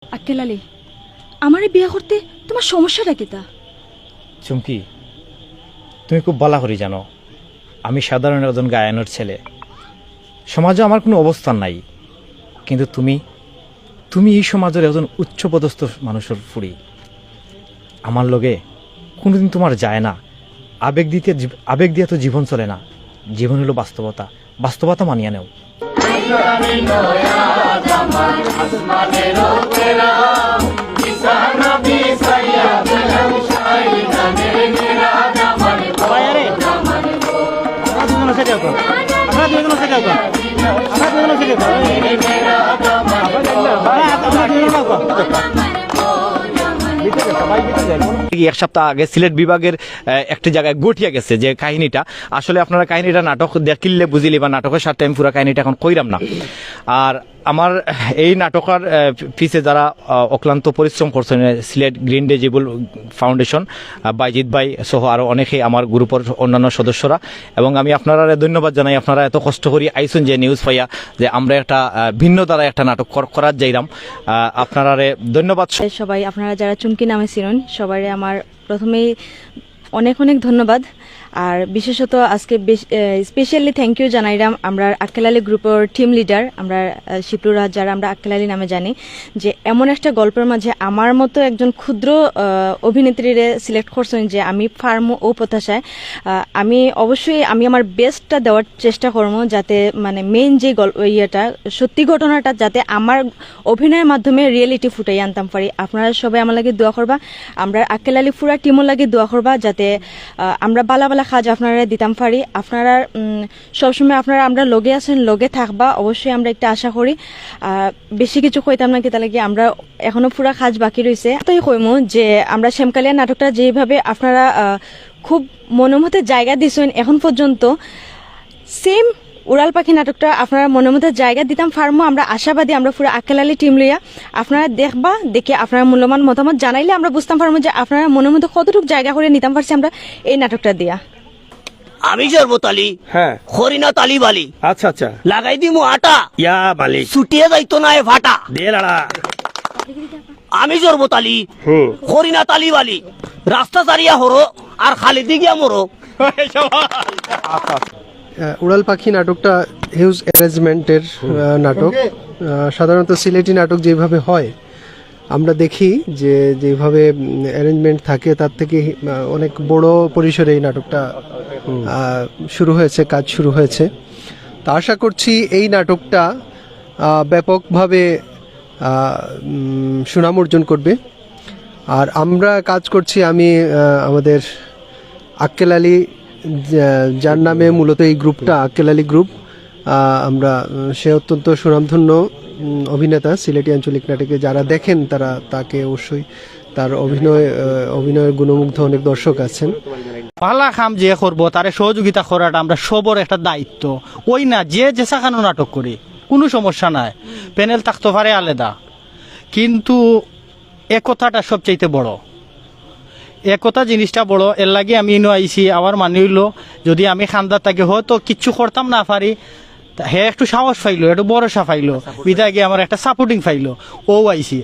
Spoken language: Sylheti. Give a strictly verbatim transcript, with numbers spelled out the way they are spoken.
আক্কেল আলী, আমারে বিয়া করতে তোমার সমস্যাটা কিতা? চুমকি, তুমি খুব ভালা করি জানো, আমি সাধারণ একজন গায়নের ছেলে। সমাজে আমার কোনো অবস্থান নাই, কিন্তু তুমি, তুমি এই সমাজের একজন উচ্চপদস্থ মানুষের ফুড়ি। আমার লগে কোনোদিন তোমার যায় না। আবেগ দিতে জীব-, আবেগ দিয়া তো জীবন চলে না। জীবন হলো বাস্তবতা, বাস্তবতা মানিয়া নেও। এক সপ্তাহ আগে সিলেট বিভাগের, আহ, একটি জায়গায় ঘটিয়া গেছে যে কাহিনীটা, আসলে আপনারা কাহিনীটা নাটক দেখিলে বুঝিলে বা নাটকের সাথে আমি পুরা কাহিনীটা এখন কইরাম না। আর আমার এই নাটকের, আহ, পিছে যারা, আহ, অক্লান্ত পরিশ্রম করছেন, আহ, সিলেট গ্রিন ডিজেবল ফাউন্ডেশন, আহ, বাইজিৎ ভাই সহ আরো অনেকে, আমার গ্রুপের অন্যান্য সদস্যরা, এবং আমি আপনারারে ধন্যবাদ জানাই। আপনারা এত কষ্ট করি আইছেন যে নিউজ পাইয়া যে আমরা একটা, আহ, ভিন্ন ধারায় একটা নাটক কর-, করার যাইরাম। আহ, আপনারারে ধন্যবাদ। সবাই আপনারা যারা চুমকি নামে চিনন, সবাইরে আমার প্রথমেই অনেক অনেক ধন্যবাদ। আর বিশেষত আজকে স্পেশালি থ্যাংক ইউ জানাইলাম আমরা আক্কেল আলী গ্রুপের টিম লিডার, আমরা, আহ, শিপলু রাজ, যারা আমরা আক্কেল আলী নামে জানি, যে এমন একটা গল্পের মাঝে আমার মতো একজন ক্ষুদ্র, আহ, অভিনেত্রীরে সিলেক্ট করছেন, যে আমি ফার্ম ও প্রত্যাশায়, আহ, আমি অবশ্যই আমি আমার বেস্টটা দেওয়ার চেষ্টা করবো, যাতে মানে মেইন যে গল্প, ইয়েটা, সত্যি ঘটনাটা যাতে আমার অভিনয়ের মাধ্যমে রিয়েলিটি ফুটাই আনতাম পারি। আপনারা সবাই আমার লাগি দোয়া করবা, আমরা আক্কেল আলী পুরা টিমর লাগি দোয়া করবা, যাতে, আহ, আমরা বালা বালা কাজ আপনারা দিতাম পারি। আপনারা, উম, সবসময় আপনারা আমরা লগে আছেন, লগে থাকবা, অবশ্যই আমরা একটা আশা করি। আহ, বেশি কিছু কইতাম না, কিতা লাগি আমরা এখনো পুরা কাজ বাকি রইছে। তাই কইমু যে আমরা শ্যামকালিয়া নাটকটা যেভাবে আপনারা, আহ, খুব মনের মধ্যে জায়গা দিছেন এখন পর্যন্ত, সেম উড়াল পাখি নাটকটা আপনারা মনের মধ্যে জায়গা দিতাম পারমু। আমরা আশাবাদী, আমরা পুরা আক্কেল আলী টিম লইয়া। আপনারা দেখবা, দেখে আপনারা মূল্যবান মতামত জানাইলে আমরা বুঝতাম পারমু যে আপনারা মনের মধ্যে কতটুকু জায়গা করে নিতাম পারছি আমরা এই নাটকটা দিয়া। আমি শরবত আলী। হ্যাঁ। হরিনা তালি বালি। আচ্ছা, আচ্ছা। লাগাই দিমু আটা। ইয়া মালিক। ছুটিয়ে যাইতো না এ ফাটা। দে লাড়া। আমি শরবত আলী। হুম। হরিনা তালি বালি। রাস্তা সারিয়া হরো আর খালি দিগিয়া মরো। আহ, উড়াল পাখি নাটকটা হিউজ অ্যারেঞ্জমেন্টের, আহ, নাটক। আহ, সাধারণত সিলেটি নাটক যেভাবে হয়, আমরা দেখি যে যেভাবে, উম, অ্যারেঞ্জমেন্ট থাকে, তার থেকে, আহ, অনেক বড় পরিসরে এই নাটকটা, আহ, শুরু হয়েছে, কাজ শুরু হয়েছে। তা আশা করছি এই নাটকটা, আহ, ব্যাপকভাবে, আহ, উম, সুনাম অর্জন করবে। আর আমরা কাজ করছি, আমি, আহ, আমাদের আক্কেল আলী, যা-, যার নামে মূলত এই গ্রুপটা, আক্কেল আলী গ্রুপ, আহ, আমরা, উম, সে অত্যন্ত সুনামধন্য, উম, অভিনেতা। সিলেটি আঞ্চলিক নাটকে যারা দেখেন, তারা তাকে অবশ্যই তার অভিনয়, আহ, অভিনয়ের গুণমুগ্ধ অনেক দর্শক আছেন। ভালা কাম যে করবো, তারে সহযোগিতা করাটা আমরা সবর একটা দায়িত্ব। ওই না, যে যেসাখানো নাটক করি, কোনো সমস্যা নাই, প্যানেল থাকতো পারে আলাদা, কিন্তু একতাটা সবচাইতে বড়। একতা জিনিসটা বড়, এর লাগি আমি ইনো আইছি। আমার মানে হইলো, যদি আমি খান্দাত থাকি হয়তো কিচ্ছু করতাম না পারি, তা হে একটু সাহস পাইলো, একটু ভরসা পাইলো, বিদায় গিয়ে আমার একটা সাপোর্টিং পাইলো, ও আইছি।